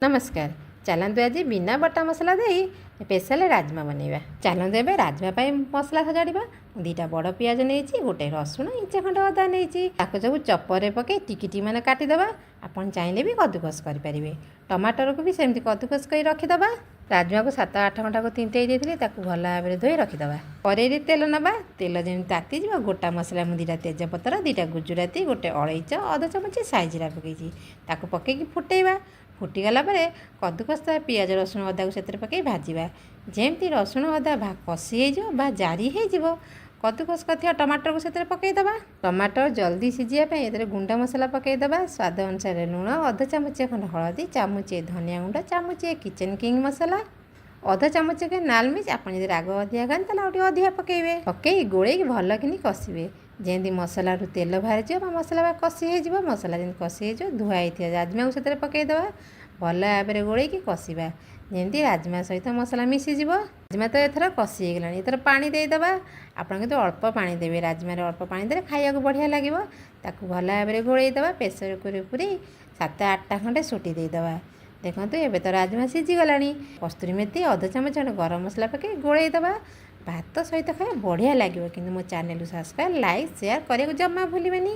ନମସ୍କାର। ଚାଲନ୍ତୁ, ଆଜି ବିନା ବଟା ମସଲା ଦେଇ ସ୍ପେଶାଲ ରାଜମା ବନେଇବା। ଚାଲନ୍ତୁ, ଏବେ ରାଜମା ପାଇଁ ମସଲା ସଜାଡ଼ିବା। ମୁଁ 2ଟା ବଡ଼ ପିଆଜ ନେଇଛି, ଗୋଟେ ରସୁଣ, ଇଞ୍ଚେ ଖଣ୍ଡ ଅଦା ନେଇଛି। ତାକୁ ସବୁ ଚପରରେ ପକାଇ ଟିକି ଟିକି ମାନେ କାଟିଦେବା। ଆପଣ ଚାହିଁଲେ ବି କଦୁକସ କରିପାରିବେ। ଟମାଟରକୁ ବି ସେମିତି କଦୁକସ କରି ରଖିଦେବା। ରାଜମାକୁ 7-8 ଘଣ୍ଟାକୁ ତିନ୍ତେଇ ଦେଇଥିଲି, ତାକୁ ଭଲ ଭାବରେ ଧୋଇ ରଖିଦେବା। କରେଇରେ ତେଲ ନେବା। ତେଲ ଯେମିତି ତାତିଯିବ, ଗୋଟା ମସଲା ମୁଁ 2ଟା ତେଜପତ୍ର, 2ଟା ଗୁଜୁରାତି, ଗୋଟେ ଅଳେଇଚ, ଅଧ ଚାମଚ ସାଇଜିରା ପକାଇଛି। ତାକୁ ପକାଇକି ଫୁଟେଇବା। ଫୁଟିଗଲା ପରେ କଦୁକସ ପିଆଜ, ରସୁଣ, ଅଦାକୁ ସେଥିରେ ପକାଇ ଭାଜିବା। ଯେମିତି ରସୁଣ ଅଦା କଷି ହେଇଯିବ ବା ଜାରି ହେଇଯିବ, କଦୁକସ କରିଥିବା ଟମାଟରକୁ ସେଥିରେ ପକାଇଦେବା। ଟମାଟର ଜଲ୍ଦି ସିଝିବା ପାଇଁ ଏଥିରେ ଗୁଣ୍ଡ ମସଲା ପକାଇଦେବା। ସ୍ୱାଦ ଅନୁସାରେ ଲୁଣ, ଅଧ ଚାମଚ ଖଣ୍ଡ ହଳଦୀ, ଚାମଚେ ଧନିଆ ଗୁଣ୍ଡ, ଚାମଚେ କିଚେନ୍ କିଙ୍ଗ ମସଲା, ଅଧ ଚାମଚ ନାଲ ମିର୍ଚ। ଆପଣ ଯଦି ରାଗ ଅଧିକା ଖାଆନ୍ତି, ତାହେଲେ ଆଉ ଟିକେ ଅଧିକା ପକାଇବେ। ପକାଇ ଗୋଳେଇକି ଭଲ କିନି କଷିବେ, ଯେମିତି ମସଲାରୁ ତେଲ ବାହାରିଯିବ ବା ମସଲା ବା କଷି ହେଇଯିବ। ମସଲା ଯେମିତି କଷି ହେଇଯିବ, ଧୁଆ ହେଇଥିବା ରାଜମାକୁ ସେଥିରେ ପକାଇଦେବା। ଭଲ ଭାବରେ ଗୋଳେଇକି କଷିବା, ଯେମିତି ରାଜମା ସହିତ ମସଲା ମିଶିଯିବ। ରାଜମା ତ ଏଥର କଷି ହେଇଗଲାଣି, ଏଥର ପାଣି ଦେଇଦେବା। ଆପଣ କିନ୍ତୁ ଅଳ୍ପ ପାଣି ଦେବେ। ରାଜମାରେ ଅଳ୍ପ ପାଣି ଦେଲେ ଖାଇବାକୁ ବଢ଼ିଆ ଲାଗିବ। ତାକୁ ଭଲ ଭାବରେ ଗୋଳେଇ ଦେବା। ପ୍ରେସର କୁକରରେ ପୁରେଇ 7-8ଟା ଖଣ୍ଡେ ସିଟି ଦେଇଦେବା। ଦେଖନ୍ତୁ, ଏବେ ତ ରାଜମା ସିଝିଗଲାଣି। କସ୍ତୁରୀ ମେଥି, ଅଧ ଚାମଚ ଖଣ୍ଡେ ଗରମ ମସଲା ପକାଇ ଗୋଳେଇ ଦେବା। ଭାତ ସହିତ ଖାଇବା ବଢ଼ିଆ ଲାଗିବ। କିନ୍ତୁ ମୋ ଚ୍ୟାନେଲକୁ ସବସ୍କ୍ରାଇବ୍, ଲାଇକ୍, ସେୟାର କରିବାକୁ ଜମା ଭୁଲିବେନି।